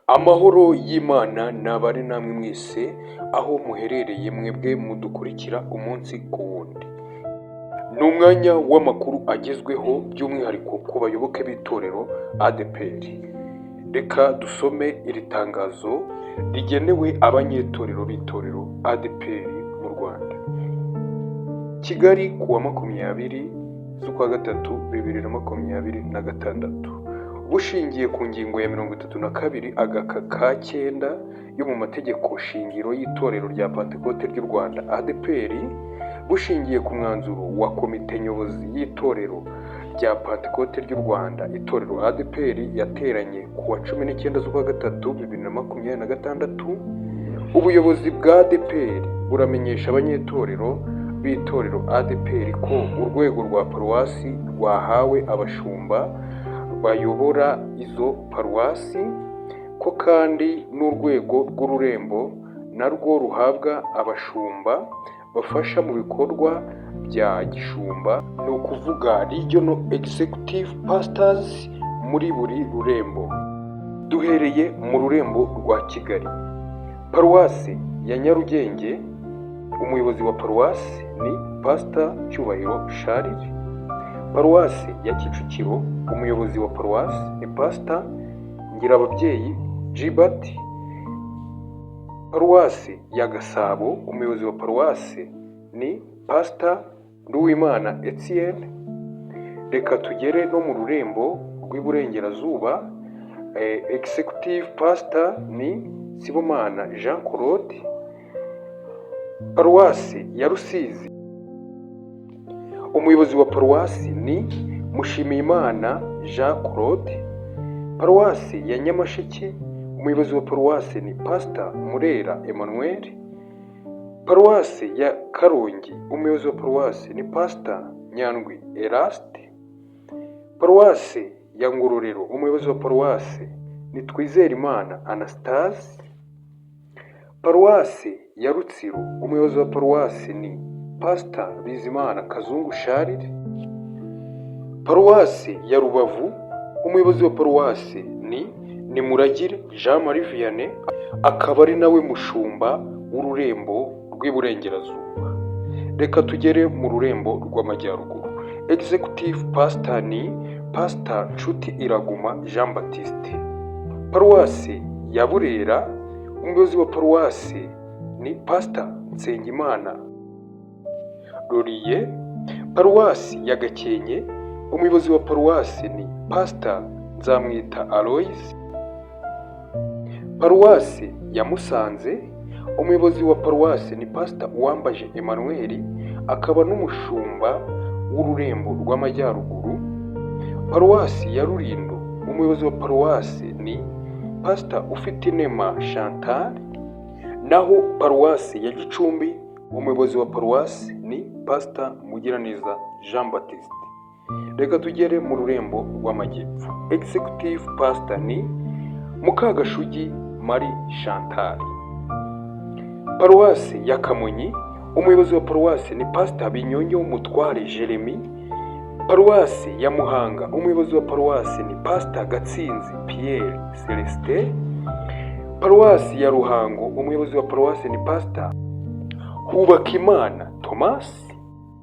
Amahoro y'Imana nabane namwe mwese aho muherereye, mwebwe mudukurikira umunsi ku wundi. Ni umwanya w'amakuru agezweho, by'umwihariko ku bayoboke b'itorero ADEPR. Reka dusome iri tangazo rigenewe abanyetorero b'itorero ADEPR mu Rwanda. Kigali, ku wa 20 z'ukwa gatatu 2026. Bushingiye ku ngingo ya 32 agaka ka 9 yo mu mategeko shingiro y'itorero rya Pantekote ry'u Rwanda ADEPR, bushingiye ku mwanzuro wa komite nyobozi y'itorero rya Pantekote ry'u Rwanda, itorero ADEPR, yateranye ku wa 19 z'ukwa gatatu 2026, ubuyobozi bwa ADEPR buramenyesha abanyetorero b'itorero ADEPR ko urwego rwa paruwasi rwahawe abashumba bayobora izo paruwasi, ko kandi n'urwego rw'ururembo narwo ruhabwa abashumba bafasha mu bikorwa bya gishumba, ni ukuvuga regional executive pastors muri buri rurembo. Duhereye mu rurembo rwa Kigali, paruwasi ya Nyarugenge, umuyobozi wa paruwasi ni Pastor Cyubahiro Charles. Paruwasi ya Kicukiro, umuyobozi wa paruwasi ni Pastor Ngirababyeyi Gilbert. Paruwasi ya Gasabo, umuyobozi wa paruwasi ni Pastor Nduwimana Etienne. Reka tugere no mu rurembo rw'Iburengerazuba, executive pastor ni Sibomana Jean Claude. Paruwasi ya Rusizi, umuyobozi wa paruwasi ni Mushimiyimana Jean Claude. Paruwasi ya Nyamasheke, umuyobozi wa paruwasi ni Pastor Murera Emmanuel. Paruwasi ya Karongi, umuyobozi wa paruwasi ni Pastor Nyandwi Eraste. Paruwasi ya Ngororero, umuyobozi wa paruwasi ni Twizerimana Anastase. Paruwasi ya Rutsiro, umuyobozi wa paruwasi ni Pastor Bizimana Kazungu Charles. Paruwasi ya Rubavu, umuyobozi wa paruwasi ni Nimuragire Jean Marie Vianney, akaba ari nawe mushumba w'ururembo rw'Iburengerazuba. Reka tugere mu rurembo rw'Amajyaruguru, executive pastor ni Pastor Nshuti Iraguma Jean Baptiste. Paruwasi ya Burera, umuyobozi wa paruwasi ni Pastor Nsengimana Roriye. Paruwasi ya Gakenke, umuyobozi wa paruwasi ni Pastor Nzamwita Aloys. Paruwasi ya Musanze, umuyobozi wa paruwasi ni Pastor Uwambaje Emmanuel, akaba n'umushumba w'ururembo rw'Amajyaruguru. Paruwasi ya Rulindo, umuyobozi wa paruwasi ni Pastor Ufitinema Chantal. Naho paruwasi ya Gicumbi, umuyobozi wa paruwasi ni Pastor Mugiraneza Jean Baptiste. Reka tugere mu rurembo rw'Amajyepfo, executive pastor ni Mukagashugi Marie Chantal. Paruwasi ya Kamonyi, umuyobozi wa paruwasi ni Pastor Binyonyo Mutware Jeremy. Paruwasi ya Muhanga, umuyobozi wa paruwasi ni Pastor Gatsinzi Pierre Celestin. Paruwasi ya Ruhango, umuyobozi wa paruwasi ni Pastor Hubakimana Thomas.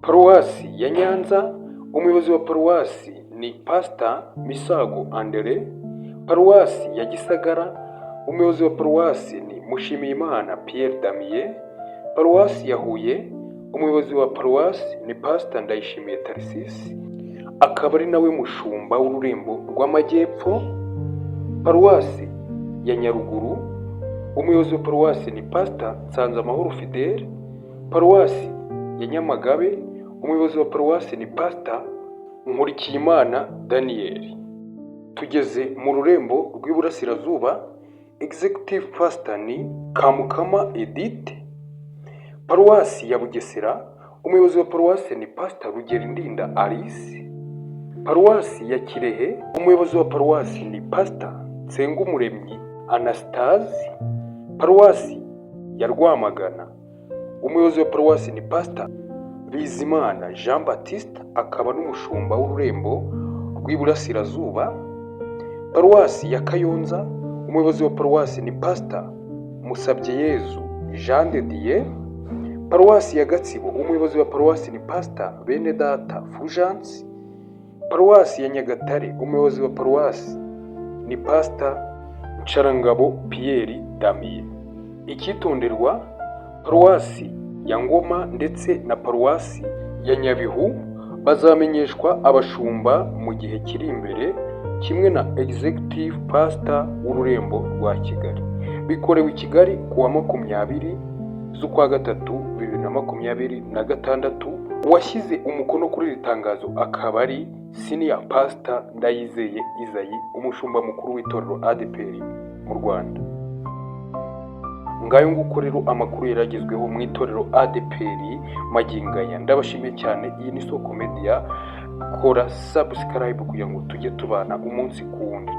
Paruwasi ya Nyanza, umuyobozi wa paruwasi ni Pastor Misago Andre. Paruwasi ya Gisagara, umuyobozi wa paruwasi ni Mushimiyimana Pierre Damien. Paruwasi ya Huye, umuyobozi wa paruwasi ni Pastor Ndayishimiye Tharcisse, akaba ari nawe mushumba w'ururembo rw'Amajyepfo. Paruwasi ya Nyaruguru, umuyobozi wa paruwasi ni Pastor Nsanzamahoro Fidele. Paruwasi ya Nyamagabe, umuyobozi wa paruwasi ni Pastor Nkurikiyimana Daniel. Tugeze mu rurembo rw'Iburasirazuba, executive pastor ni Kamukama Edith. Paruwasi ya Bugesera, umuyobozi wa paruwasi ni Pastor Rugerindinda Alice. Paruwasi ya Kirehe, umuyobozi wa paruwasi ni Pastor Nsengumuremyi Anastase. Paruwasi ya Rwamagana, umuyobozi wa paruwasi ni Pastor Bizimana Jean Baptiste, akaba n'umushumba w'ururembo rw'Iburasirazuba. Paruwasi ya Kayonza, umuyobozi wa paruwasi ni Pastor Nzeyimana Jean Baptiste. Umuyobozi wa paruwasi ni Pasita Musabyeyezu Jean de Dieu. Paruwasi ya Gatsibo, umuyobozi wa paruwasi ni Pasita Benedata Fulgence. Paruwasi ya Nyagatare, umuyobozi wa paruwasi ni Pasita Ncarangabo Pierre Damien. Icyitonderwa: paruwasi ya Ngoma ndetse na paruwasi ya Nyabihu bazamenyeshwa abashumba mu gihe kiri imbere, kimwe na Executive Pastor w'Ururembo rwa Kigali. Bikorewe i Kigali ku wa 20 z'ukwa gatatu 2026. Uwashyize umukono kuri iri tangazo akaba ari Senior Pastor Ndayizeye Isaie, umushumba mukuru w'itorero ADEPR mu Rwanda. Ngayo nguko rero amakuru yari agezweho mu itorero ADEPR magingo aya. Ndabashimiye cyane. Iyi ni Soko Media. Kora subscribe kugira ngo tujye tubana umunsi ku wundi.